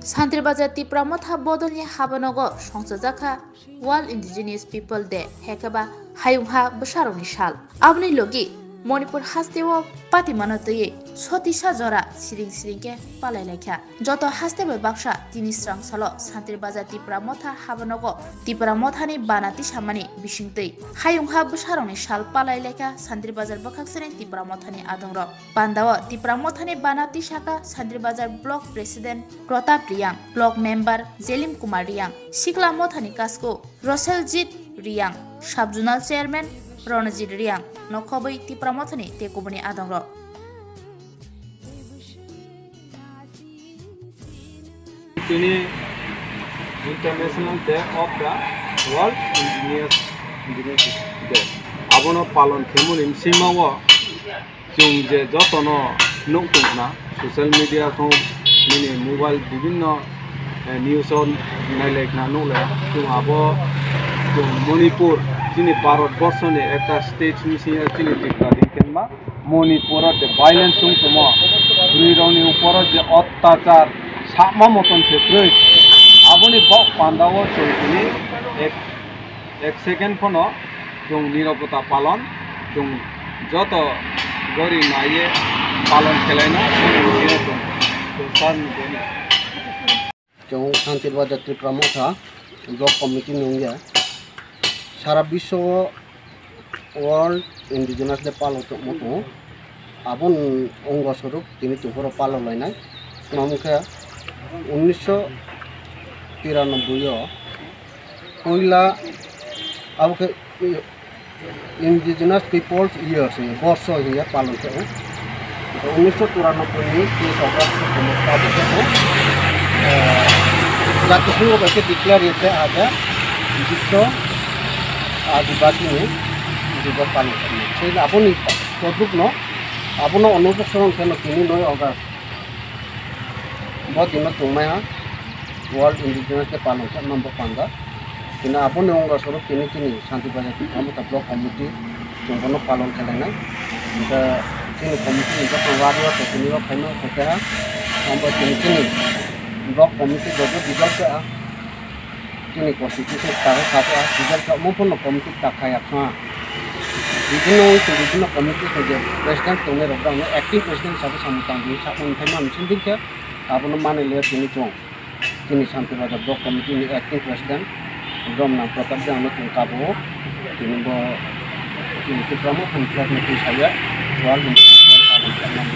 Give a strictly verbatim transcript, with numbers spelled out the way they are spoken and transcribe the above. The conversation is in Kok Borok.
Santri Bazar Tipra Motha bodolni habanogo songchajakha World Indigenous People Day, hekeba hayungha bwsarokni sal. Aboni logi Manipur hasteo patimano twiwi sotisa jora siring siring khe palai laikha. Joto haste bai baksa tini srang salo Santri Bazar Tipra Motha habanogo Tipra Mothani bana tisamani bisingtwi hayungha bwsarokni sal palai laikha Santri Bazar bwkhaksani Tipra Mothani adongrok. Pandao Tipra Mothani bana tisaka Santri Bazar Block President Pratap Riang, Block Member Jelim Kumar Riang, Sikla Mothani kasku Roseljit Riang, Sub Zonal Chairman Ronojit Riang, nokhobwi Tipra Mothani tekubuni adongrok. Tini International Day of the World Engineers Day. Abono palon khemoni bisingmao chwng je jotono nuk tongkhna, social media thung, nini mobile bibinno, eh, news o nailaikhna nuklai. Chwng abo chwng Manipur, chini Bharat borsoni ekta state bisingo chini Tripura din kenma. Manipuro je violence wng tongmo, bwrwirokni uporo je ottachar sakma moton se kwrwi, aboni bok pandao chwng tini ek, ek second phano chwng nirobota palon, chwng joto gori naiye palon khelaino chwng, chwng sarni boni. Chwng Santri Bazar Tipra Motha Block Committee ni wngya. Sara biswo World Indigenous Day palok tongmo tongo. Aboni wngwa swrwk tini tongphoro palok lainai. Tamo khe unnisho tiranoboi o puila abo khe Indigenous Peoples Year se borso hiya palon khe o. Unnisho tiranoboi ni tris August se palon khe o. Eh, Jatisongho bai khe declare ye khe abo Biswa Adibasi ni Divas palon khe. Sei aboni todruk no abono onusosron khe no tini noi August. Bo dino tongmaiha World Indigenous Day palon khe mambo panda. Tini aboni wngkha swrwk tini chini Santri Bazar Tipra Motha Block Committee chwng bono palon khlainai. Hwnkhe chini committee ni jotoni warrior tini rok khaima hwnkhe ha. Abo tini chini Block Committee joto bijak kha. Chini constitution ta kha ta bijak kha mo phano committee ta khaya kha. Bibhinno wngkha bibhinno committee khe je president tongnai rok rok acting president hisabe samung tangwi sakmani thai mani sinding khe abono manwi le tini chwng. Chini Santri Bazar Block Committee ni acting president Bromnang Pratap Jang no chwng kabo o. Tini bo chini Tipra Motha ni flag ni twi saya World Indigenous Day palon khlainani.